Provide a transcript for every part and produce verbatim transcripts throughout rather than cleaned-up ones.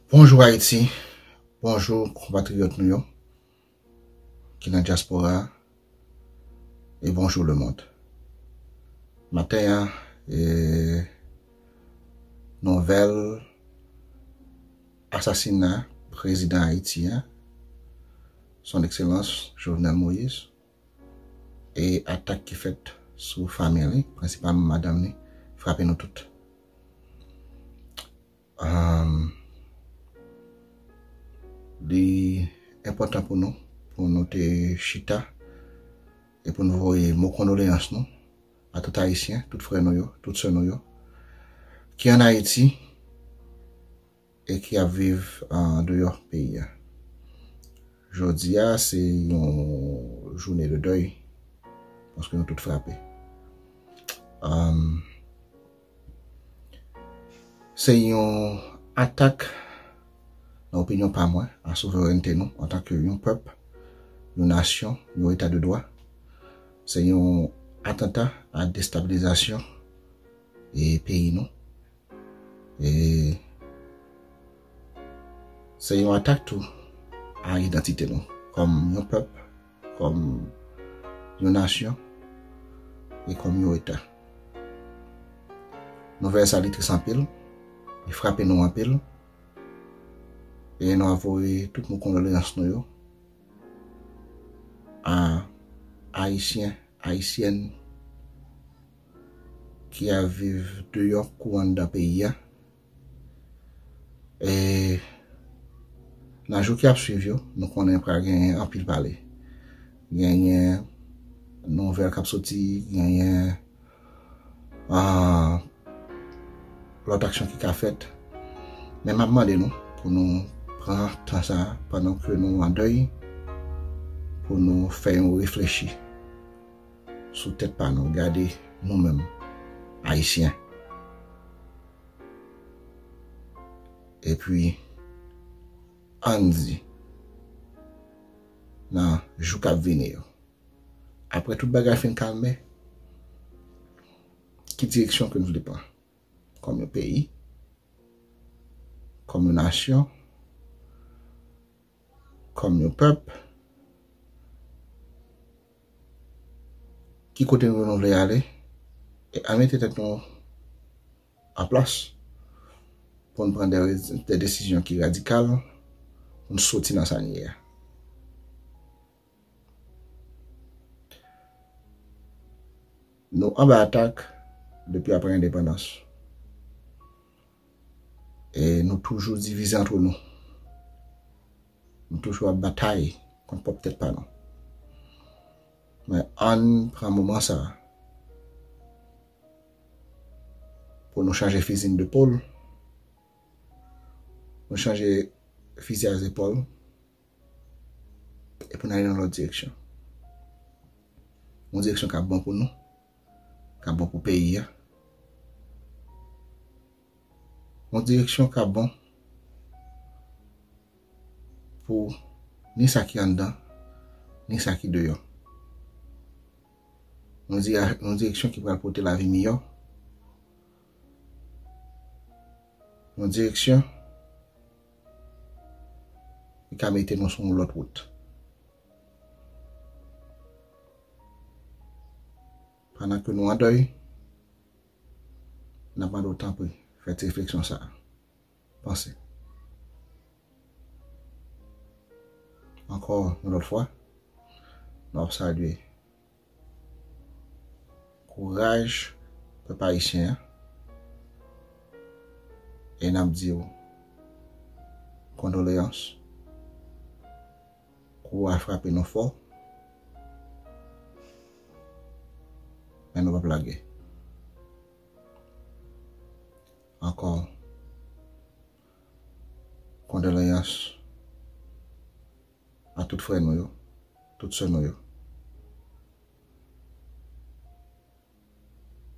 Bonjou Ayiti, bonjou konpatriyòt nou yo ki nan dyaspora a, e bonjou lemonn. Maten an, e, nouvèl asasina prezidan Ayiti a, Son Ekselans Jovenel Moïse, e atak ki fèt sou fanmi li, prensipalman madanm li, frape nou tout. Ahn, li enpòtan pou nou, pou nou te chita e pou nou voye mo kondoleyans nou a tout Ayisyen, tout frè nou yo, tout sè nou yo, ki ann Ayiti e ki ap viv andeyò peyi a. Jodi a, se yon jounen de dèy, paske nou tout frape. Ahn, Se yon atak, nan opinyon pa mwen, a souverènte nou antanke yon pèp, yon nasyon, yon eta de dwa. Se yon atanta a destabilizasyon e peyi nou. E se yon atak tou a idantite nou kòm yon pèp, kòm yon nasyon e kòm yon eta. Nouvèl sa li tris anpil, li frape nou anpil, e nou ap voye tout mo kondoleyans nou yo a Ayisyen, Ayisyèn ki ap viv deyò kou anndan peyi a. E nan jou ki ap swiv yo, nou konnen pral genyen anpil pale. Genyen nouvèl k ap soti, genyen, ah, lòt aksyon ki ka fèt. Men m ap mande nou pou nou pran tan sa a pandan ke nou an dèy, pou nou fè yon reflechi sou tèt pa nou, gade nou menm, Ayisyen. Epi, ann di, nan jou k ap vini yo, apre tout bagay fin kalme, ki direksyon ke nou vle pran? Kòm yon peyi, kòm yon nasyon, kòm yon pèp, ki kote nou, nou vle ale, e ann mete tèt nou an plas pou n pran de, de desizyon ki radikal, pou n soti nan sa n ye a. Nou anba atak depi apre endepandans. E nou toujou divize antre nou. Nou toujou ap batay kont pwòp tèt pa nou. Men ann pran moman sa a pou nou chanje fizi n de pòl, nou chanje fizi a zepòl, e pou n ale nan lòt direksyon. Yon direksyon k ap bon pou nou, k ap bon pou peyi a. Yon direksyon k ap bon pou ni sa ki anndan, ni sa ki deyò. Yon di-, yon direksyon ki pral pote lavi miyò. Yon direksyon ki ka mete nou sou yon lòt wout. Pandan ke nou an dèy, n ap mande w tanpri, fè ti refleksyon sa a. Panse. Ankò yon lòt fwa, nou ap salye kouraj pèp ayisyen an, e n ap di w kondoleyans. Kou a frape nou fò, men nou p ap lage. Ankò, kondoleyans a tout frè nou yo, tout sè nou yo.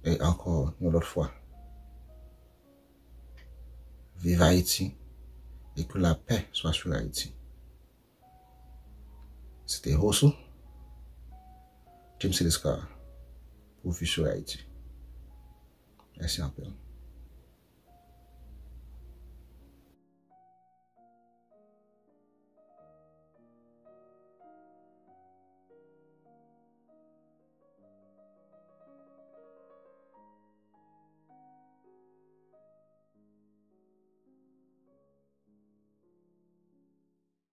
E ankò yon lòt fwa, vive Haïti et que la paix soit sur Haïti. C'était Hossou, James Célescar, pour Vue sur Haïti. Mèsi anpil.